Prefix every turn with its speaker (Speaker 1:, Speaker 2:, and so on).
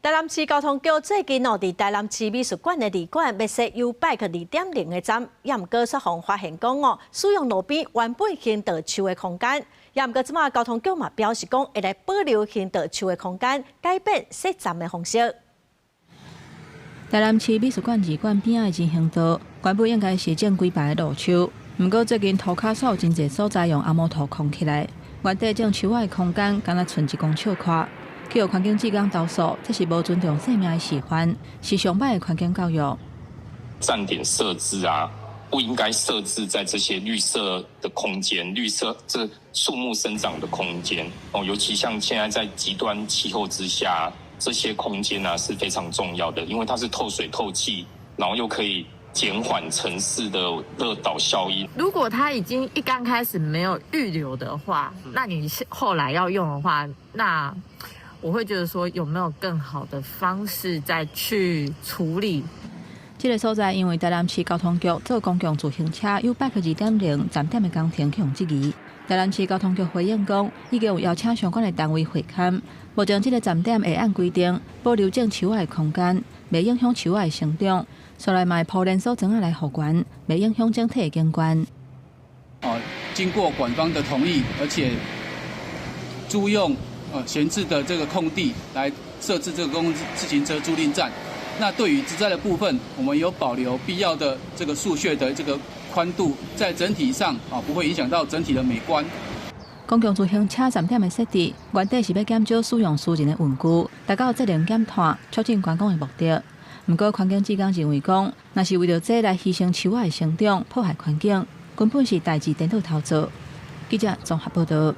Speaker 1: 台南市交通局最近哦，佇台南市美術館的二館欲設 YouBike 2.0的站，也毋過煞予發現講哦，使用路邊原本行道樹的空間，也毋過這馬交通局嘛表示講，會來保留行道樹的空間，改變設站的方式。
Speaker 2: 台南市美術館二館邊仔的人行道，原本應該是種幾排的路樹，毋過最近塗跤煞有真濟所在用紅毛土囥起來，原底種樹仔的空間，敢若賰一公尺寬。去予環境志工投訴，這是無尊重生命的示範，是上歹的環境教育。
Speaker 3: 站點設置啊，不應該設置在這些綠色的空間、綠色這樹木生長的空間哦，尤其像現在在極端氣候之下，這些空間啊是非常重要的，因為它是透水透氣，然後又可以減緩城市的熱島效應。
Speaker 4: 如果它已經一剛開始沒有預留的話，那你後來要用的話，那我會覺得說，有沒有更好的方式再去處理？
Speaker 2: 這個所在因為台南市交通局做公共自行車 YouBike 2.0站點的工程予人質疑。台南市交通局回應講，已經有邀請相關的單位會勘，目前這個站點會按規定保留種樹仔的空間，袂影響樹仔的生長。所來嘛會鋪連鎖磚仔來復原，袂影響整體的景觀。
Speaker 5: 哦，經過館方的同意，而且租用閒置的這個空地來設置這個公共自行車租賃站。那對於植栽的部分，我們有保留必要的這個樹穴的這個寬度，在整體上啊不會影響到整體的美觀。
Speaker 2: 公共自行車站點的設置，原底是欲減少使用私人的運具，達到節能減碳、促進觀光的目的。毋過環境志工認為講，若是為著這來犧牲樹仔的生長，破壞環境，根本是代誌顛倒頭做。記者綜合報導。